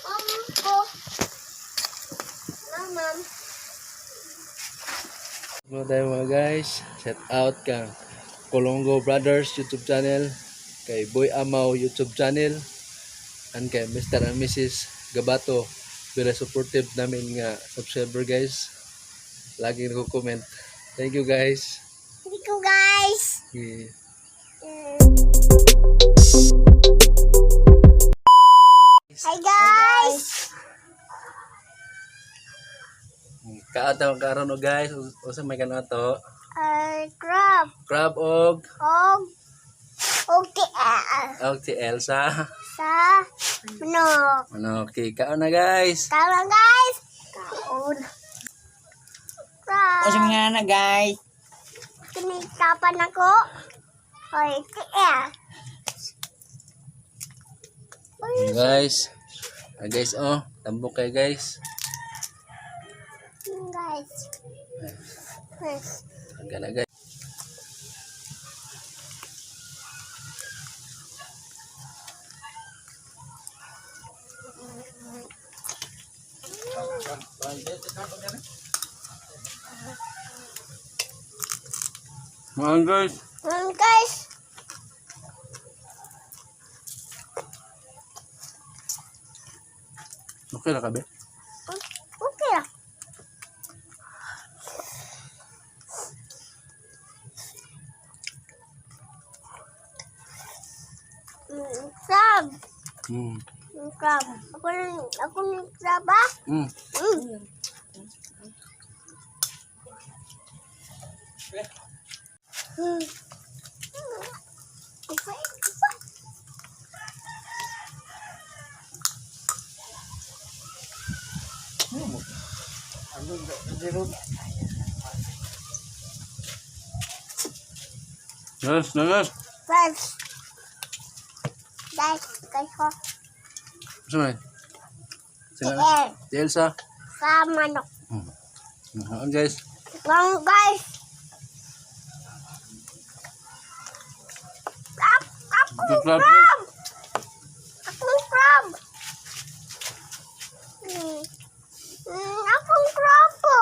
Mom ko. Mama. Mga tayo mga guys, shout out kang Colongo Brothers YouTube channel, kay Boy Amaw YouTube channel, and kay Mr. and Mrs. Gabato. Very supportive namin nga subscriber, guys. Lagi nagko-comment. Thank you, guys. Thank you, guys. Yeah. Hi, guys. Kaata karon o guys, usa may kanato. Crab. Crab og Og. Og TL. og si Elsa. Sa. Manok. Ano, okay, kaon na, guys. Kaon, guys. Kaon. Crab. O sa mga anak, guys. Kinitapan ako. Hoy, TL. Guys. Ah, guys, oh, tambok kay guys. Guys. Guys. Aga na, guys. Mga guys. Guys. Okay na kabe? Okay lah. Crab. Crab. Ako ni crab ah. Okay. Yes. Guys. Guys, guys ko. Saan man? Sila na. TL. Si Elsa. Sa manok. Guys. Lang, guys. Crab, akong Crab, crab. Akong crab. Akong crab po.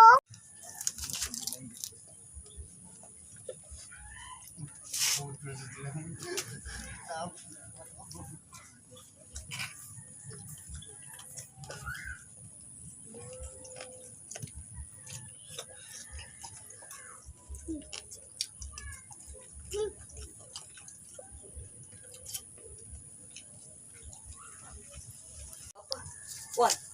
What?